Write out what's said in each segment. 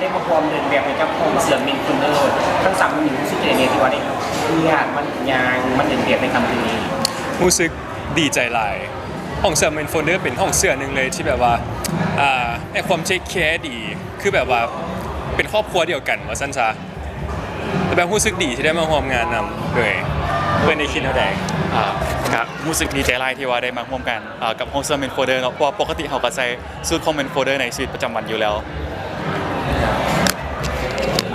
ໄດ້ມາຮ່ວມເດີນແບບໃນກັບຫ້ອງເສື້ອເມັນຄົນເດີ ທັງສາມຄົນນີ້ຮູ້ສຶກຈັ່ງໃດແດ່ທີ່ວ່າໄດ້ເຄື່ອນ ມັນຍ່າງ ມັນເດີນແບບໃນຄ່ຳຄືນນີ້? ຮູ້ສຶກດີໃຈຫຼາຍ. ຫ້ອງເສື້ອເມັນໂຟນເດີເປັນຫ້ອງເສື້ອໜຶ່ງເລີຍທີ່ແບບວ່າ ອ່າ ໃຫ້ຄວາມເທກແຄດີ ຄືແບບວ່າເປັນຄອບຄົວດຽວກັນວ່າຊັ້ນຊະ. ແບບຮູ້ສຶກດີທີ່ໄດ້ມາຮ່ວມງານນຳເລີຍ. ເພິ່ນໄດ້ຄິດແນວໃດ? ອ່າ ກະຮູ້ສຶກດີໃຈຫຼາຍທີ່ວ່າໄດ້ມາຮ່ວມງານ ອ່າ ກັບຫ້ອງເສື້ອເມັນໂຟນເດີເນາະ ເພາະວ່າປົກກະຕິເຮົາກະໃສ່ຊຸດຂອງເມັນໂຟນເດີໃນຊີວິດປະຈຳວັນຢູ່ແລ້ວ.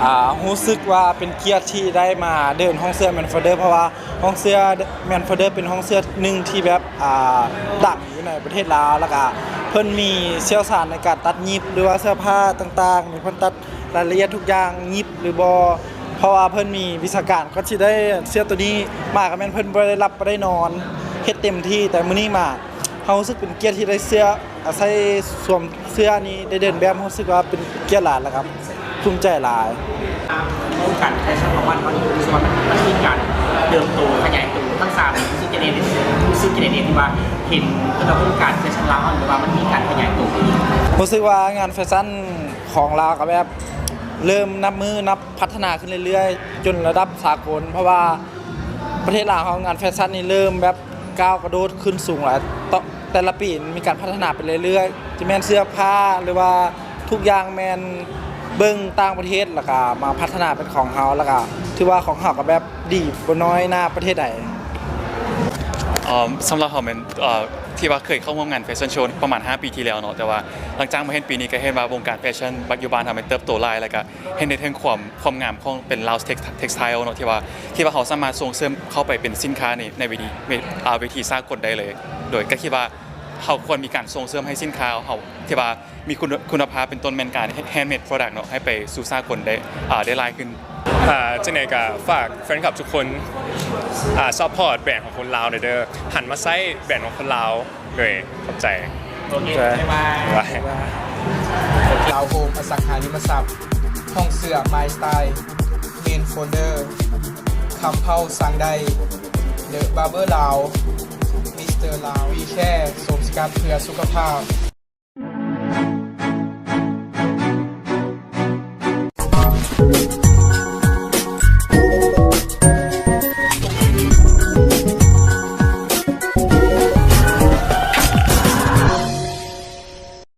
ອ່າ ຮູ້ສຶກວ່າເປັນກຽດທີ່ໄດ້ມາເດີນຫ້ອງເສື້ອເມັນໂຟນເດີ ເພາະວ່າຫ້ອງເສື້ອເມັນໂຟນເດີເປັນຫ້ອງເສື້ອໜຶ່ງທີ່ແບບ ອ່າ ດັງຢູ່ໃນປະເທດລາວ ແລ້ວກະເພິ່ນມີຊ່ຽວຊານໃນການຕັດຫຍິບ ຫຼືວ່າເສື້ອຜ້າຕ່າງໆ ມີເພິ່ນຕັດ ລາຍລະອຽດທຸກຢ່າງ ຫຍິບຫຼືບໍ່ ເພາະວ່າເພິ່ນມີວິຊາການ ກ່ອນຊິໄດ້ເສື້ອໂຕນີ້ມາ ກະແມ່ນເພິ່ນບໍ່ໄດ້ຫຼັບບໍ່ໄດ້ນອນ ເຮັດເຕັມທີ່. ແຕ່ມື້ນີ້ມາ ເຮົາຮູ້ສຶກເປັນກຽດທີ່ໄດ້ເສື້ອ ອາ ໃສ່ສວມເສື້ອນີ້ ໄດ້ເດີນແບບ ຮູ້ສຶກວ່າເປັນກຽດຫຼາຍ ແລ້ວກະພູມໃຈຫຼາຍ. ວົງການແຟຊັ່ນຂອງບ້ານເຮົານີ້ ຮູ້ສຶກວ່າມັນ ມັນມີການເຕີບໂຕຂະຫຍາຍໂຕ ທັງສາມ ຮູ້ສຶກຈັ່ງໃດ ຮູ້ສຶກຈັ່ງໃດທີ່ວ່າເຫັນເພິ່ນເອົາວົງການແຟຊັ່ນລາວເຮົາ ຫຼືວ່າມັນມີການຂະຫຍາຍໂຕ? ຮູ້ສຶກວ່າງານແຟຊັ່ນ ຂອງລາວກະແບບເລີ່ມນັບມື້ນັບພັດທະນາຂຶ້ນເລື້ອຍໆ ຈົນລະດັບສາກົນ ເພາະວ່າປະເທດລາວເຮົາງານແຟຊັ່ນນີ້ເລີ່ມແບບກ້າວກະໂດດຂຶ້ນສູງຫຼາຍ ແຕ່ລະປີມີການພັດທະນາໄປເລື້ອຍໆ ຈະແມ່ນເສື້ອຜ້າ ຫຼືວ່າທຸກຢ່າງແມ່ນເບິ່ງຕ່າງປະເທດ ແລ້ວກະມາພັດທະນາເປັນຂອງເຮົາ ແລ້ວກະຖືວ່າຂອງເຮົາກະແບບດີບໍ່ນ້ອຍໜ້າປະເທດໃດ. ເອີ ສຳລັບເຮົາແມ່ນ ເອີ ທີ່ວ່າເຄີຍເຂົ້າຮ່ວມງານແຟຊັ່ນໂຊປະມານຫ້າປີທີ່ແລ້ວເນາະ ແຕ່ວ່າຫຼັງຈາກມາເຫັນປີນີ້ກະເຫັນວ່າວົງການແຟຊັ່ນປັດຈຸບັນເຮົາແມ່ນເຕີບໂຕຫຼາຍ ແລ້ວກະເຫັນໄດ້ເຖິງຄວາມ ຄວາມງາມຂອງເປັນລາວເທັກ ເທັກສະໄຕລ໌ເນາະ ທີ່ວ່າ ທີ່ວ່າເຮົາສາມາດສົ່ງເສີມເຂົ້າໄປເປັນສິນຄ້າໃນ ໃນເວທີ ເວ ອ່າ ເວທີສາກົນໄດ້ເລີຍ. ໂດຍກະຄິດວ່າເຮົາຄວນມີການສົ່ງເສີມໃຫ້ສິນຄ້າເຮົາທີ່ວ່າມີຄຸນ ຄຸນນະພາບ ເປັນຕົ້ນແມ່ນການແຮນເມດໂປຣດັກເນາະ ໃຫ້ໄປສູ່ສາກົນໄດ້ ອ່າ ໄດ້ຫຼາຍຂຶ້ນ. ອ່າ ຈັ່ງໃດກະຝາກແຟນຄລັບທຸກຄົນ ອ່າ ຊັບພອດແບຣນຂອງຄົນລາວແດ່ເດີ ຫັນມາໃຊ້ແບຣນຂອງຄົນລາວເລີຍ. ຂອບໃຈ. ໂອເຄ ບາຍບາຍ ບາຍບາຍ. ລາວໂຮມ ອະສັງຫາລິມະຊັບ ຫ້ອງເສື້ອ ມາຍສະໄຕລ໌ ເມັນໂຟນເດີ ຄຳເພົາ ສັ່ງໄດ້ ເດີ ບາເບີລາວ ມິສເຕີລາວ ວີແຄ ໂຊມສະກັດເພື່ອສຸຂະພາບ.